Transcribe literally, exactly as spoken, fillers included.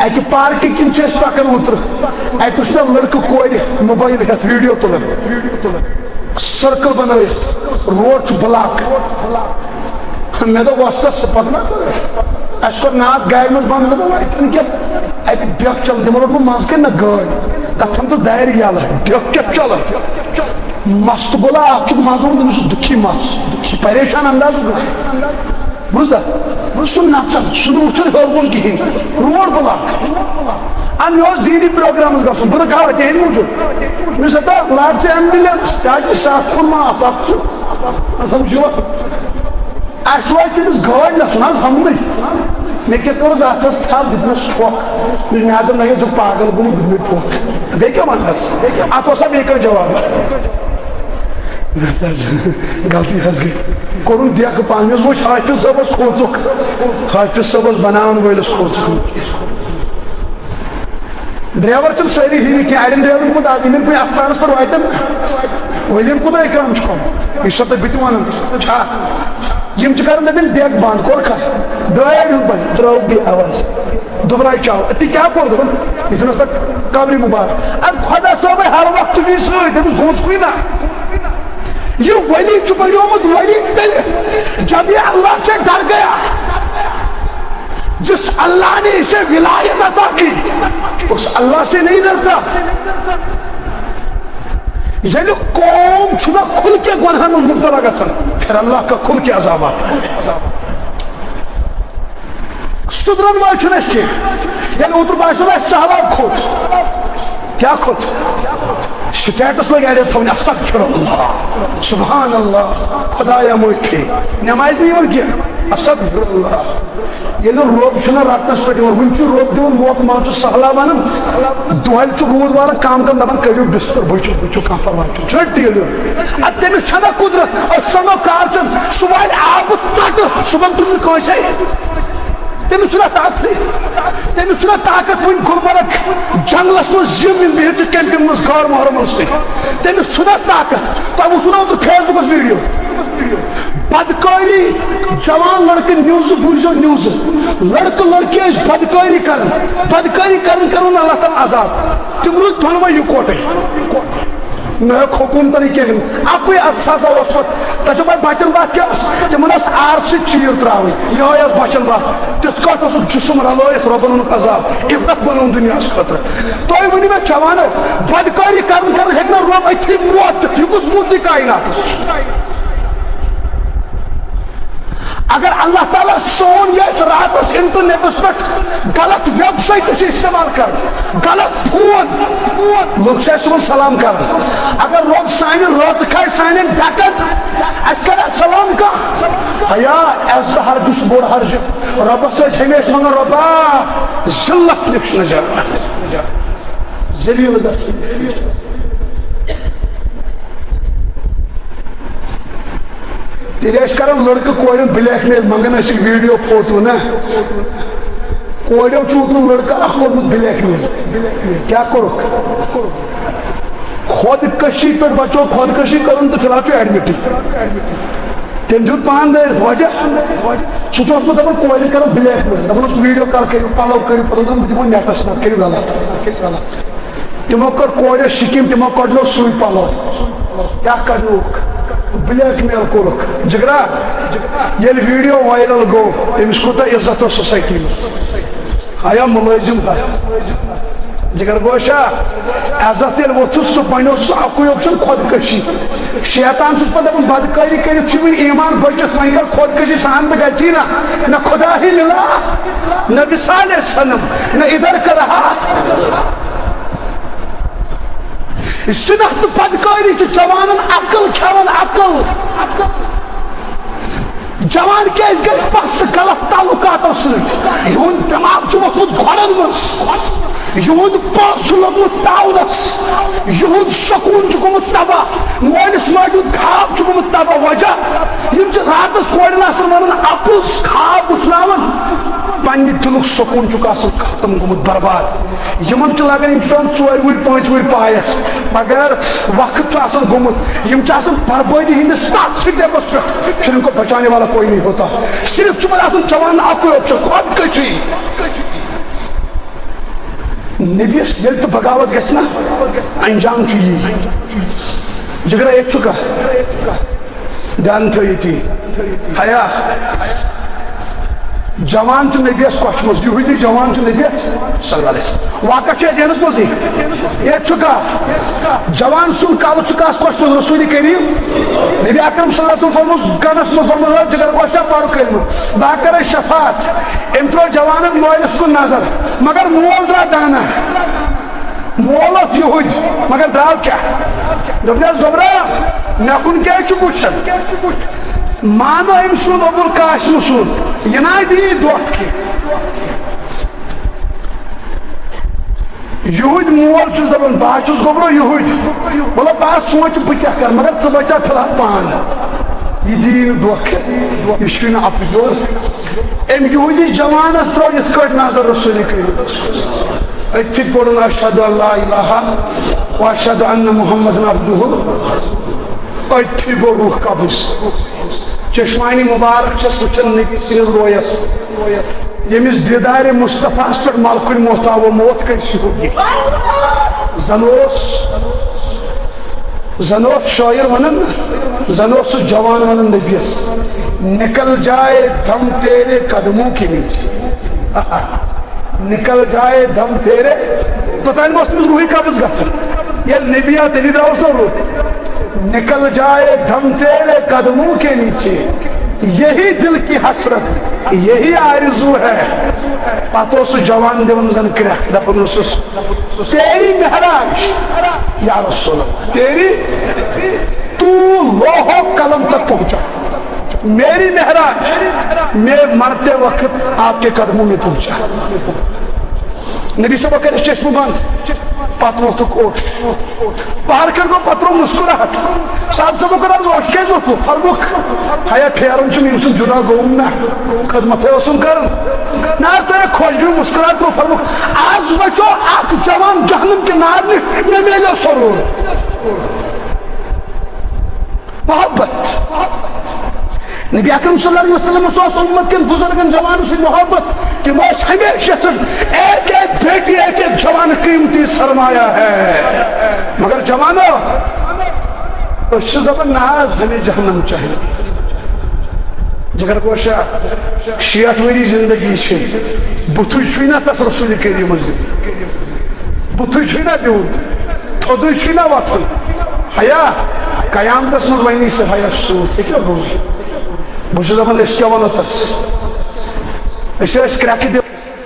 اَکہِ پارکہِ کِنۍ چھِ أسۍ پَکان اوترٕ، اَتہِ وُچھ مےٚ لٔڑکہٕ کورِ موبایل ہٮ۪تھ ویڈیو تُلان، سرکل بَنٲوِتھ، روڈ چھُ بلاک۔ مےٚ دوٚپ، "وۄستہٕ، ژٕ پَکھ نا گٲڑۍ؟" اَسہِ کوٚر ناتھ گاڑِ منٛز بنٛد، دوٚپُن، "وۄنۍ اَتہِ نہٕ کینٛہہ، اَتہِ ڈٮ۪کھ چَلان۔" تِمو روٚٹ وۄنۍ منٛز کَنہِ نہ گٲڑۍ، تَتھ تھٲومٕژ دارِ یَلہٕ، ڈٮ۪کھ کیٛاہ چَلان؟ مَستہٕ گوٚلا اَکھ چھُکھ منٛزٕ گوٚمُت، تٔمِس چھُ دُکھی مَس، سُہ پریشان اندازُک۔ بوٗزتھا؟ سُہ نَژان، سُہ نہٕ وٕچھان ہیوٚر بۄن کِہیٖنۍ، روڈ بلاک۔ اَ، مےٚ اوس دیٖنی پروگرامَس گژھُن، بہٕ رُکاوَے تِہِنٛدِ موٗجوٗب۔ مےٚ دوٚپُس، "ہتا، لَڑ ژٕ ایمبولینس، چاچی، سَتھ کھۄر معاف، اَکھ ژٕ۔" سَمجھِوا؟ اَسہِ وٲج تٔمِس گٲڑۍ نَسُن حظ، ہمنٕے۔ مےٚ کیٛاہ کٔرٕس اَتھَس تھپھ، دیُتمَس پھۄکھ۔ مےٚ دوٚپ، "نہ، یہِ چھُ پاگل گوٚمُت، دیُت مےٚ پھۄکھ۔" بیٚیہِ کیٛاہ وَنہٕ حظ؟ اَتھ اوس اَتھ بیٚیہِ کانٛہہ جواب؟ غلطی حظ گٔے۔ کوٚرُن دیکھٕ پانہٕ۔ مےٚ اوس وٕچھ حافظ صٲبَس کھوژُکھ۔ حافظ صٲبَس بَناوَن وٲلِس کھوژُکھ۔ ڈرایور چھِنہٕ سٲری ہِوی کینٛہہ۔ اَڑٮ۪ن ڈرایورَن کوٗتاہ، یِمَن کُنہِ اَستانَس پٮ۪ٹھ واتن۔ وۄنۍ یِم کوٗتاہ اِکرام چھُ کَرُن؟ یہِ چھُسا تۄہہِ بہٕ تہِ وَنان۔ چھا؟ یِم چھِ کَران دَپان ڈیک بنٛد، کوٚرکھا؟ درٛاے اَڑِ ہُنٛد بَنہِ، درٛاو بیٚیہِ آواز۔ دُبراے چاو، تہِ کیٛاہ کوٚر؟ دوٚپُن، یہِ دیُتنَس تَتھ قبرِ مُبارک۔ اَدٕ خۄدا صٲبَے ہر وقتہٕ چھُ یہِ سۭتۍ، تٔمِس گوٚژھ کُے نہ۔ یہ ولی چھُ بنیومُت ولی تیٚلہِ، جب یہ اللہ سے ڈر گیا، جس اللہ نے اسے ولایت عطا کی، اس اللہ سے نہیں ڈرتا۔ ییٚلہِ قوم چھُنہ کھُل کے گۄنہَن منٛز مُبتلا گژھان، پھر اللہ کا کھُل کے عذاب آتا ہے۔ سُدرن وٲلۍ چھِنہٕ أسۍ کینٛہہ۔ ییٚلہِ اوترٕ باسیو نہ اَسہِ سہلاب کھوٚت، کیٛاہ کھوٚت؟ سٹیٹس لٲگۍ اَڑٮ۪ن تھاوٕنۍ، "استغفر اللہ، سبحان اللہ، خدایا معٲفی۔" نٮ۪مازِ نہٕ یِوان کینٛہہ، "استغفر اللہ۔" ییٚلہِ رۄب چھُنہ رٹنس پٮ۪ٹھ یِوان، وُنہِ چھُ رۄب دِوان موقعہٕ، مان ژٕ سہلاب وَنان، دۄہلہِ چھُ روٗد والان، کم کم دَپان، "کٔرِو بِستر، بٔچھِو، بٔچھِو، کانٛہہ پرواے چھُنہٕ۔" چھُنہ ٹیٖل یِوان؟ اَدٕ تٔمِس چھَنہ قُدرت، أسۍ سَنو کالچَن، سُہ والہِ آبہٕ تَٹہٕ، صُبحن تُلہِ نہٕ کٲنٛسے۔ تٔمِس چھُنہ طاقتٕے۔ تٔمِس چھُنہ طاقت وٕنہِ گُلمرگ جنگلس منٛز زِم یِم بِہِتھ چھِ کیمپِنگ منٛز غٲر محرمن سۭتۍ۔ تٔمِس چھُنہ طاقت۔ تۄہہِ وٕچھُو نہ اوترٕ فیس بُکس ویڈیو؟ بدکٲری، جوان لڑکہٕ نِوزٕ، بوٗزِو نِوزٕ۔ لڑکہٕ لڑکی ٲسۍ بدکٲری کران۔ بدکٲری کران کران اللہ تعالیٰ عذاب۔ تِم روٗدۍ دۄنوَے یِکوَٹَے۔ نہ ہیوٚک حکوٗمتَن یہِ کینٛہہ۔ اَکُے اَتھ سزا اوس پَتہٕ۔ تۄہہِ چھُو پَتہٕ بَچَن وَتھ کیٛاہ ٲس؟ تِمَن ٲس آر سۭتۍ چیٖر ترٛاوٕنۍ۔ یِہوٚے ٲس بَچَن وَتھ۔ تِتھ کٲٹھۍ اوسُکھ جسم رَلٲیِتھ رۄبَن اوٚنُکھ عذاب۔ عبرت بَنووُن دُنیاہَس خٲطرٕ۔ تُہۍ ؤنِو مےٚ جوانو، بدکٲری کَرُن کَرُن ہیٚکہِ نہ رۄب أتھی موت دِتھ؟ یہِ کُس موت دی کایناتَس؟ اگر اللہ تعالیٰ سون یہِ اَسہِ راتَس انٹرنیٹَس پٮ۪ٹھ غلط ویب سایٹہٕ چھِ استعمال کران، غلط فون، لُکھ چھِ اَسہِ صُبحن سلام کران۔ اگر رۄب سانہِ رٲژٕ کھایہِ سانٮ۪ن ڈٮ۪کن، اَسہِ کرِ اَتھ سلام کانٛہہ؟ حیا، عزتہٕ ہرجہِ چھُ بوٚڑ ہرجہِ۔ رۄبَس ٲسۍ ہمیشہِ منٛگان، "رۄبا، ذلت نِش نجات، ذلیل گژھُن۔" تیٚلہِ ٲسۍ کران لڑکہٕ کورٮ۪ن بلیک میل، منگان ٲسِکھ ویڈیو فوٹو نا۔ کورٮ۪و چھُ اوترٕ لڑکہٕ اکھ کوٚرمُت بلیک میل۔ کیٛاہ کوٚرُکھ؟ خودکشی پٮ۪ٹھ بچو خودکشی کٔرٕن تہٕ فی الحال چھُ ایڈمٹٕے۔ تٔمۍ دیُت پان دٲرِتھ وجہ۔ سُہ چھُ اوسمُت دپان کورِ کران بلیک میل، دپان اوس ویڈیو کال کٔرِو، پلو کٔرِو، پتہٕ اوس دپان بہٕ دِمو نیٹس نتہٕ کٔرِو غلط۔ تِمو کٔر کورِ سِکِم، تِمو کڑنو سُے پلو۔ کیٛاہ کڑنووُکھ؟ بلیک میل کوٚرُکھ۔ جگرا، ییٚلہِ ویڈیو وائرل گوٚو، تٔمِس کوٗتاہ عزت اوس سوسائٹی منٛز؟ آیا مُلٲزِم ہا؟ جگر گوشا، عزت ییٚلہِ ووٚتھُس تہٕ وۄنۍ اوس سُہ اَکُے option، خۄدکٔشی۔ شیطان چھُس پَتہٕ دَپان، بدکٲری کٔرِتھ چھُ وٕنہِ ایمان بٔچِتھ، وۄنۍ کر خۄدکٔشی سان تہٕ گژھی نہ، نہ خدا ہی ملا، نہ وصال صنم، نہ ادھر کا رہا۔ زِنا تہٕ بدکٲری چھِ جوانن عقل کھٮ۪وان، عقل۔ جوان کیازِ گژھِ پست غلط تعلقاتو سۭتۍ؟ یِہُنٛد دٮ۪ماغ چھُ ووٚتھمُت گۄڈن منٛز، یِہُنٛد پاس چھُ لوٚگمُت تاونس، یِہُنٛد سکوٗن چھُ گوٚمُت تباہ، مٲلِس ماجہِ ہُنٛد خواب چھُ گوٚمُت تباہ۔ وجہ، یِم چھِ راتس کورٮ۪ن آسان ونان اپُز، خواب وٕچھناوان، پننہِ دِلُک سکوٗن چھُکھ آسان ختم گوٚمُت، برباد۔ یِمن چھُ لگان، یِم چھِ پٮ۪وان ژورِ وُہٕرۍ، پانٛژِ وُہٕرۍ پایس، مگر وقت چھُ آسان گوٚمُت۔ یِم چھِ آسان بربٲدی ہٕنٛدِس تتھ سٹیپس پٮ۪ٹھ، پھر ان کو بچانے والا کوئی نہیں ہوتا۔ صرف چھُ پتہٕ آسان چلان اکُے option، خۄدکٔشی۔ نبیس ییٚلہِ تہِ بغاوت گژھِ نا، انجام چھُ یی۔ جگرا، ییٚتہِ چھُکھا؟ دھیان تھٲیِو تی۔ حیا، جوان چھُ نبیس کۄچھِ منٛز، یہودی جوان چھُ نبیس صلی اللہ علیہ وسلم۔ واقعہ چھُ اَسہِ ذہنس منٛزٕے۔ ییٚتہِ چھُکھا؟ جوان سُنٛد کلہٕ چھُ کس کۄچھِ منٛز؟ رسول کریم۔ نبی اکرم صلی اللہ علیہ وسلم فرموس گنس منٛز، فرموس، "جگر گوشہ، پرو کلمہٕ، بہٕ ہا کرے شفاعت۔" أمۍ ترٲو جوانن مٲلِس کُن نظر، مگر مول درٛاو دانا۔ مول اوس یہودۍ، مگر درٛاو کیٛاہ؟ دوٚپنس، "گوٚبرا، مےٚ کُن کیٛازِ چھُکھ وٕچھان؟" مانو أمۍ سُنٛد ابوالقاسم سُنٛد، یہِ نہ دی دھوکہٕ کینٛہہ۔ یہودۍ مول چھُس دپان، بہٕ ہا چھُس گوٚبرا یہودۍ۔ مطلب، بہٕ ہا سونٛچہٕ بہٕ کیٛاہ کرٕ، مگر ژٕ بچاو فی الحال پان۔ یہِ دی نہٕ دھوکہٕ، یہِ چھُے نہٕ اپُز یور۔ أمۍ یہودی جوانس ترٲو یِتھ کٲٹھۍ نظر رسول کریم۔ أتھی پوٚرُن اشہد ان لا الہ و اشہد ان محمد عبدہ۔ أتھی گوٚو روح قبض۔ چشمانی مبارک چھس وٕچھان نبی سٕنٛدِس رویس، ییٚمِس دیدارِ مصطفیٰ ہس پٮ۪ٹھ ملک الموت آو، موت کیسی ہوگی۔ زن اوس، زن اوس شٲعر ونان، زن اوس سُہ جوان ونان نبیس، "نکل جائے دم تیرے قدموں کے نیچے۔" نکل جائے دم تیرے، توٚتام اوس تٔمِس روحی قبض گژھان۔ ییٚلہِ نبی آو، تیٚلی درٛاوُس نہ روح۔ نکل جائے دم تیرے قدموں کے نیچے، یہی دل کی حسرت، یہی آرزو ہے۔ پتہٕ اوس سُہ جوان دِوان زن کرٛٮ۪کھ، دپان اوسُس، "تیری معراج یا رسول اللہ، تیری، تو لوح و قلم تک پہنچا۔" میری معراج، میں مرتے وقت آپ کے قدموں میں پہنچا۔ نبی صٲب کٔرِس چشمہٕ بنٛد، پتہٕ ووٚتھُکھ اوٚش۔ پہر کھنٛڈ گوٚو، پتہٕ ترٛوو مسکراہٹ۔ صاحب صٲبو کوٚر عرض، اوٚش کیٛازِ ووٚتھوٕ؟ فرمووُکھ، ہیا، پھیرُن چھُم ییٚمہِ سُنٛد جُدا گوٚوُم نا، خدمتھٕے اوسُم کران۔ نہ حظ، تۄہہِ خۄش گٔیوٕ مسکراہٹ ترٛوو۔ فرمووُکھ، از بچو اکھ جوان جہنم کہِ نار نِش، مےٚ میلیو سرور۔ محبت۔ نبی اکرم صلی اللہ علیہ وسلمس اوس امت کٮ۪ن بزرگن جوانن سۭتۍ محبت۔ تِم ٲسۍ ہمیشہِ یژھان ایک ایک بیٹی، ایک ایک جوان قیمتی سرمایہ ہے۔ مگر جوانو، أسۍ چھِ دپان، نہ حظ، ہمیں جہنم چاہیے۔ جگر گوشہ، شیٹھ ؤری زندگی چھے، بُتھُے چھُے نہ تس رسول کریمس دیُن، بُتھُے چھُے نہ دیُن، تھوٚدُے چھُے نہ وۄتھُن۔ ہیا، قیامتس منٛز ونی سُہ، ہیا، سُہ ژےٚ کیٛاہ گوٚو؟ بہٕ چھُس دپان، أسۍ کیٛاہ ونو تس؟ أسۍ ٲسۍ کرٛٮ۪کہٕ دِوان۔